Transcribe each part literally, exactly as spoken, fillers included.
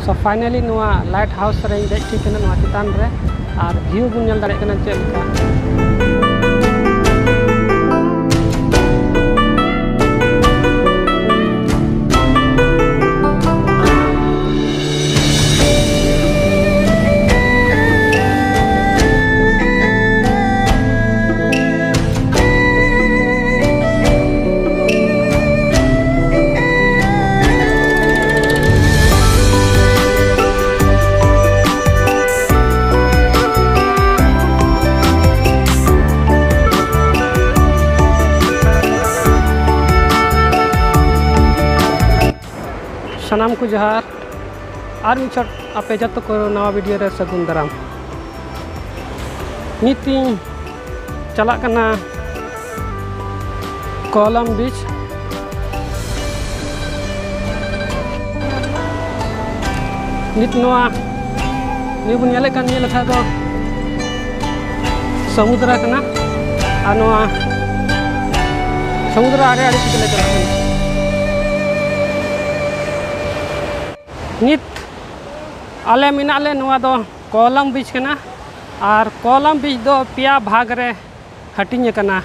So finally ᱱᱚᱣᱟ light house ᱨᱮᱧ ᱫᱮᱡ ᱴᱷᱤᱠ ᱠᱟᱱᱟ, ᱱᱚᱣᱟ ᱪᱮᱛᱟᱱ ᱨᱮ, ᱟᱨ view ᱵᱚᱱ ᱧᱮᱞ ᱫᱟᱲᱮᱭᱟᱜ ᱠᱟᱱᱟ ᱪᱮᱫ ᱞᱮᱠᱟ᱾ ᱥᱟᱱᱟᱢ ᱠᱚ ᱡᱚᱦᱟᱨ᱾ ᱟᱨ ᱢᱤᱫ ᱪᱷᱚᱴ ᱟᱯᱮ ᱡᱚᱛᱚ ᱠᱚ ᱱᱟᱣᱟ video ᱨᱮ ᱥᱟᱹᱜᱩᱱ ᱫᱟᱨᱟᱢ᱾ ᱱᱤᱛ ᱤᱧ ᱪᱟᱞᱟᱜ ᱠᱟᱱᱟ ᱠᱚᱞᱚᱢ beach᱾ ᱱᱤᱛ ᱱᱚᱣᱟ ᱱᱤᱭᱟᱹ ᱵᱚᱱ ᱧᱮᱞᱮᱫ ᱠᱟᱱ ᱱᱤᱭᱟᱹ ᱞᱮᱠᱷᱟ ᱫᱚ ᱥᱚᱢᱩᱫᱨᱟ ᱠᱟᱱᱟ, ᱟᱨ ᱱᱚᱣᱟ ᱥᱚᱢᱩᱫᱨᱟ ᱟᱲᱮ ᱟᱲᱮ ᱛᱮᱜᱮ ᱞᱮ ᱪᱟᱞᱟᱜ ᱠᱟᱱᱟ᱾ ᱱᱤᱛ ᱟᱞᱮ ᱢᱮᱱᱟᱜ ᱞᱮ, ᱱᱚᱣᱟ ᱫᱚ ᱠᱚᱞᱚᱢ beach ᱠᱟᱱᱟ, ᱟᱨ ᱠᱚᱞᱚᱢ beach ᱫᱚ ᱯᱮᱭᱟ ᱵᱷᱟᱜᱽ ᱨᱮ ᱦᱟᱹᱴᱤᱧ ᱟᱠᱟᱱᱟ᱾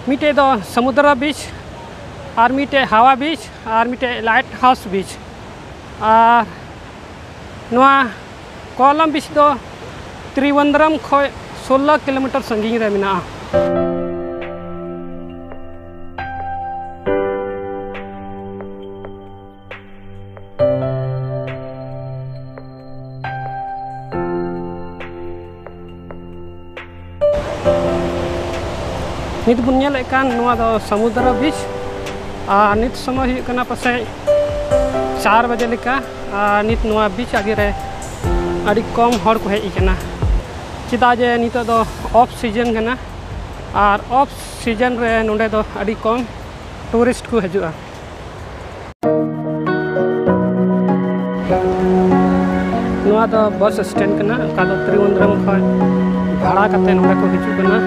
ᱢᱤᱫᱴᱮᱡ ᱫᱚ ᱥᱚᱢᱩᱫᱨᱟ beach, ᱟᱨ ᱢᱤᱫᱴᱮᱡ ᱦᱟᱣᱟ beach, ᱟᱨ ᱢᱤᱫᱴᱮᱡ light house beach᱾ ᱟᱨ ᱱᱚᱣᱟ ᱠᱚᱞᱚᱢ beach ᱫᱚ ᱛᱨᱤᱵᱚᱱᱫᱨᱚᱢ ᱠᱷᱚᱡ ᱥᱳᱞᱞᱳ kilometer ᱥᱟᱺᱜᱤᱧ ᱨᱮ ᱢᱮᱱᱟᱜᱼᱟ᱾ ᱱᱤᱛ ᱵᱚᱱ ᱧᱮᱞᱮᱫ ᱠᱟᱱ ᱱᱚᱣᱟ ᱫᱚ ᱥᱚᱢᱩᱫᱨᱚ beach, ᱟᱨ ᱱᱤᱛ ᱥᱚᱢᱚᱭ ᱦᱩᱭᱩᱜ ᱠᱟᱱᱟ ᱯᱟᱥᱮᱡ ᱪᱟᱨ ᱵᱟᱡᱮ ᱞᱮᱠᱟ, ᱟᱨ ᱱᱤᱛ ᱱᱚᱣᱟ beach ᱟᱜᱮ ᱨᱮ ᱟᱹᱰᱤ ᱠᱚᱢ ᱦᱚᱲ ᱠᱚ ᱦᱮᱡ ᱟᱠᱟᱱᱟ, ᱪᱮᱫᱟᱜ ᱡᱮ ᱱᱤᱛᱚᱜ ᱫᱚ off season ᱠᱟᱱᱟ, ᱟᱨ off season ᱨᱮ ᱱᱚᱰᱮ ᱫᱚ ᱟᱹᱰᱤ ᱠᱚᱢ tourist ᱠᱚ ᱦᱤᱡᱩᱜᱼᱟ᱾ ᱱᱚᱣᱟ ᱫᱚ bus stand ᱠᱟᱱᱟ, ᱚᱠᱟ ᱫᱚ ᱛᱨᱤᱵᱚᱱᱫᱨᱚᱢ ᱠᱷᱚᱱ ᱵᱷᱟᱲᱟ ᱠᱟᱛᱮ ᱱᱚᱰᱮ ᱠᱚ ᱦᱤᱡᱩᱜ ᱠᱟᱱᱟ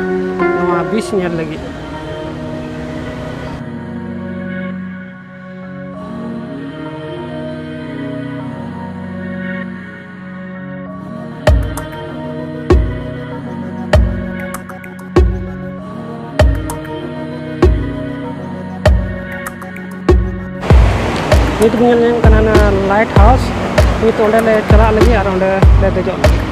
ᱱᱚᱣᱟ beach ᱧᱮᱞ ᱞᱟᱹᱜᱤᱫ᱾ ᱧᱮᱞ ᱧᱟᱢ ᱠᱟᱱᱟ ᱚᱱᱟ ᱞᱟᱭᱤᱴ ᱦᱟᱣᱩᱥ᱾ ᱱᱤᱛ ᱚᱸᱰᱮ ᱞᱮ ᱪᱟᱞᱟᱜ ᱞᱟᱹᱜᱤᱫ ᱟᱨ ᱚᱸᱰᱮ ᱞᱮ ᱫᱮᱡᱚᱜ ᱞᱟᱹᱜᱤᱫ᱾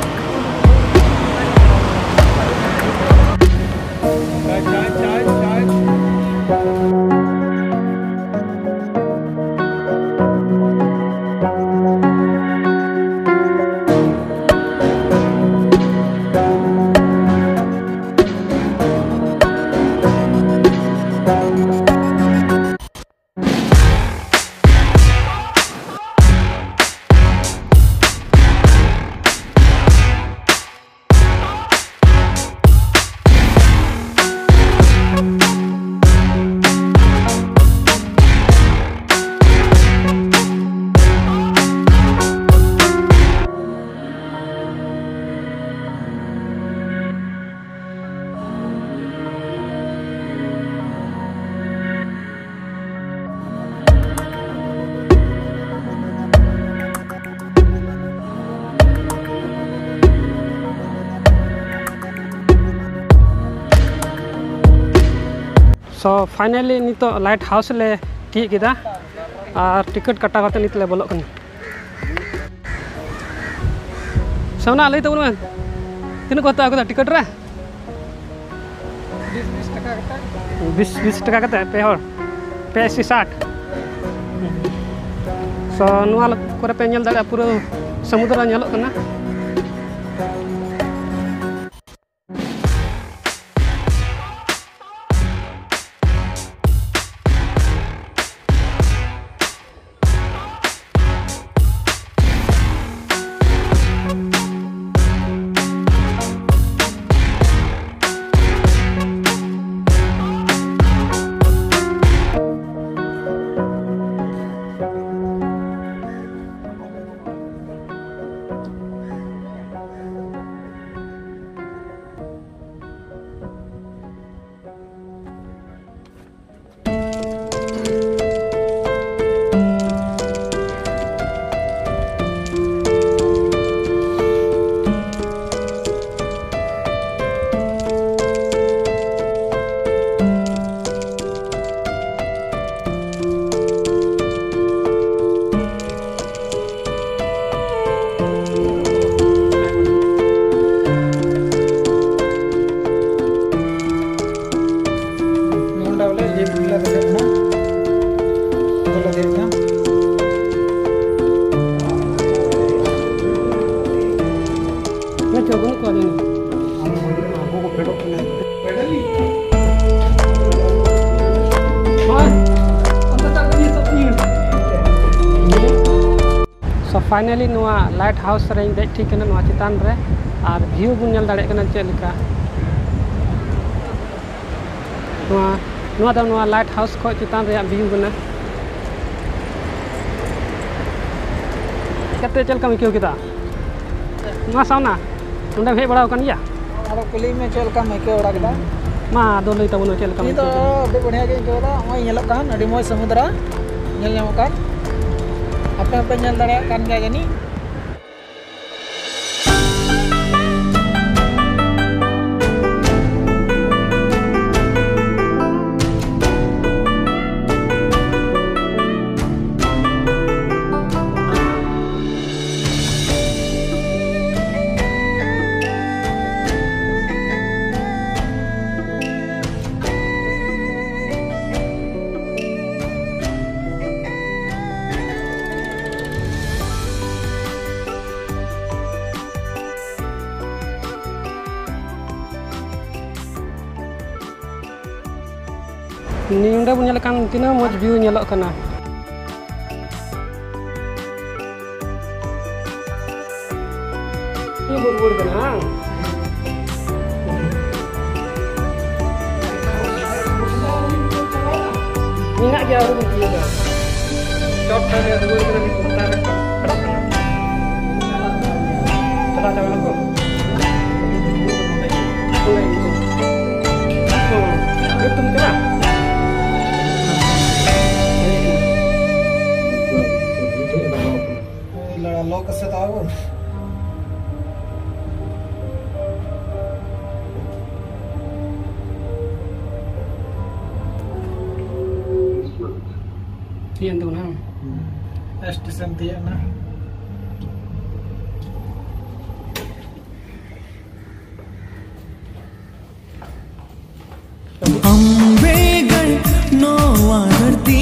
So finally ᱱᱤᱛᱚᱜ ᱞᱟᱭᱤᱴ ᱦᱟᱣᱩᱥ ᱞᱮ ᱛᱤᱭᱳᱜ ᱠᱮᱫᱟ ᱟᱨ ᱴᱤᱠᱤᱴ ᱠᱟᱴᱟᱣ ᱠᱟᱛᱮ ᱱᱤᱛ ᱞᱮ ᱵᱚᱞᱚᱜ ᱠᱟᱱᱟ᱾ ᱥᱟᱢᱱᱟ ᱞᱟᱹᱭ ᱛᱟᱵᱚᱱ ᱢᱮ, ᱛᱤᱱᱟᱹᱜ ᱠᱚ ᱦᱟᱛᱟᱣ ᱠᱮᱫᱟ ᱴᱤᱠᱤᱴ ᱨᱮ? ᱵᱤᱥ ᱵᱤᱥ ᱴᱟᱠᱟ ᱠᱟᱛᱮ ᱯᱮ ᱦᱚᱲ, ᱯᱮ ᱟᱥᱤ ᱥᱟᱴ᱾ So ᱱᱚᱣᱟ ᱠᱚᱨᱮ ᱯᱮ ᱧᱮᱞ ᱫᱟᱲᱮᱭᱟᱜᱼᱟ, ᱯᱩᱨᱟᱹ ᱥᱚᱢᱩᱫᱨᱚ ᱧᱮᱞᱚᱜ ᱠᱟᱱᱟ᱾ ᱟᱵᱚ ᱠᱚ ᱯᱷᱮᱰᱚᱜ ᱠᱟᱱᱟ᱾ ᱱᱚᱜᱼᱚᱭ, ᱚᱱᱛᱮ ᱪᱟᱞ ᱠᱟᱹᱧ ᱥᱚᱵ ᱤᱭᱟᱹ᱾ So finally ᱱᱚᱣᱟ light house ᱨᱮᱧ ᱫᱮᱡ ᱴᱷᱤᱠ ᱠᱟᱱᱟ, ᱱᱚᱣᱟ ᱪᱮᱛᱟᱱ ᱨᱮ, ᱟᱨ view ᱵᱚᱱ ᱧᱮᱞ ᱫᱟᱲᱮᱭᱟᱜ ᱠᱟᱱᱟ ᱪᱮᱫ ᱞᱮᱠᱟ᱾ ᱱᱚᱣᱟ, ᱱᱚᱣᱟ ᱫᱚ ᱱᱚᱣᱟ light house ᱠᱷᱚᱱ ᱪᱮᱛᱟᱱ ᱨᱮᱭᱟᱜ view ᱠᱟᱱᱟ᱾ ᱠᱟᱛᱮ ᱪᱮᱫ ᱞᱮᱠᱟᱢ ᱟᱹᱭᱠᱟᱹᱣ ᱠᱮᱫᱟ? ᱱᱚᱣᱟ ᱥᱟᱣᱱᱟ, ᱱᱚᱸᱰᱮᱢ ᱦᱮᱡ ᱵᱟᱲᱟ ᱟᱠᱟᱱ ᱜᱮᱭᱟ? ᱟᱫᱚ ᱠᱩᱞᱤ ᱢᱮ, ᱪᱮᱫ ᱞᱮᱠᱟᱢ ᱟᱹᱭᱠᱟᱹᱣ ᱵᱟᱲᱟ ᱠᱮᱫᱟ? ᱢᱟ ᱟᱫᱚ ᱞᱟᱹᱭ ᱛᱟᱵᱚᱱ ᱢᱮ, ᱪᱮᱫ ᱞᱮᱠᱟᱢ ᱤᱧ ᱫᱚ ᱟᱹᱭᱠᱟᱹᱣ ᱠᱮᱫᱟ? ᱟᱹᱰᱤ ᱵᱟᱲᱤᱭᱟ ᱜᱮᱧ ᱟᱹᱭᱠᱟᱹᱣ ᱮᱫᱟ᱾ ᱱᱚᱜᱼᱚᱭ ᱧᱮᱞᱚᱜ ᱠᱟᱱ ᱟᱹᱰᱤ ᱢᱚᱡᱽ ᱥᱚᱢᱩᱫᱨᱟ ᱧᱮᱞ ᱧᱟᱢᱚᱜ ᱠᱟᱱ᱾ ᱟᱯᱮ ᱦᱚᱸᱯᱮ ᱧᱮᱞ ᱫᱟᱲᱮᱭᱟᱜ ᱠᱟᱱ ᱜᱮᱭᱟ ᱡᱟᱹᱱᱤᱡ᱾ ᱱᱚᱸᱰᱮ ᱵᱚᱱ ᱧᱮᱞ ᱞᱮᱠᱷᱟᱱ ᱛᱤᱱᱟᱹᱜ ᱢᱚᱡᱽ view ᱧᱮᱞᱚᱜ ᱠᱟᱱᱟ᱾ ᱨᱩᱣᱟᱹᱲ ᱠᱟᱱᱟ ᱵᱟᱝ? ᱢᱮᱱᱟᱜ ᱜᱮᱭᱟ, ᱟᱹᱣᱨᱤ ᱵᱚᱱ ᱛᱤᱭᱳᱜᱟ᱾ ᱪᱚᱴ ᱴᱷᱮᱱ ᱨᱮ ᱨᱩᱣᱟᱹᱲ ᱠᱟᱱᱟ, ᱢᱤᱫ ᱜᱷᱚᱱᱴᱟ ᱨᱮ ᱯᱷᱮᱰᱚᱜ ᱠᱟᱱᱟ᱾ ᱪᱟᱞᱟᱣ ᱪᱟᱵᱟ ᱱᱟᱠᱚ᱾ ᱦᱩᱸ᱾ ᱜᱩᱯᱛᱩᱢ ᱪᱟᱞᱟᱜ? ᱞᱚ ᱠᱟᱥᱮ ᱛᱟᱵᱚᱱ᱾ ᱛᱤᱭᱟᱹᱱ ᱛᱟᱵᱚᱱᱟ᱾ ᱥᱴᱮᱥᱚᱱ ᱛᱤᱭᱟᱹᱜ ᱮᱱᱟ᱾ ᱟᱢᱵᱮᱜᱟᱲ ᱱᱚᱣᱟ ᱫᱷᱟᱹᱨᱛᱤ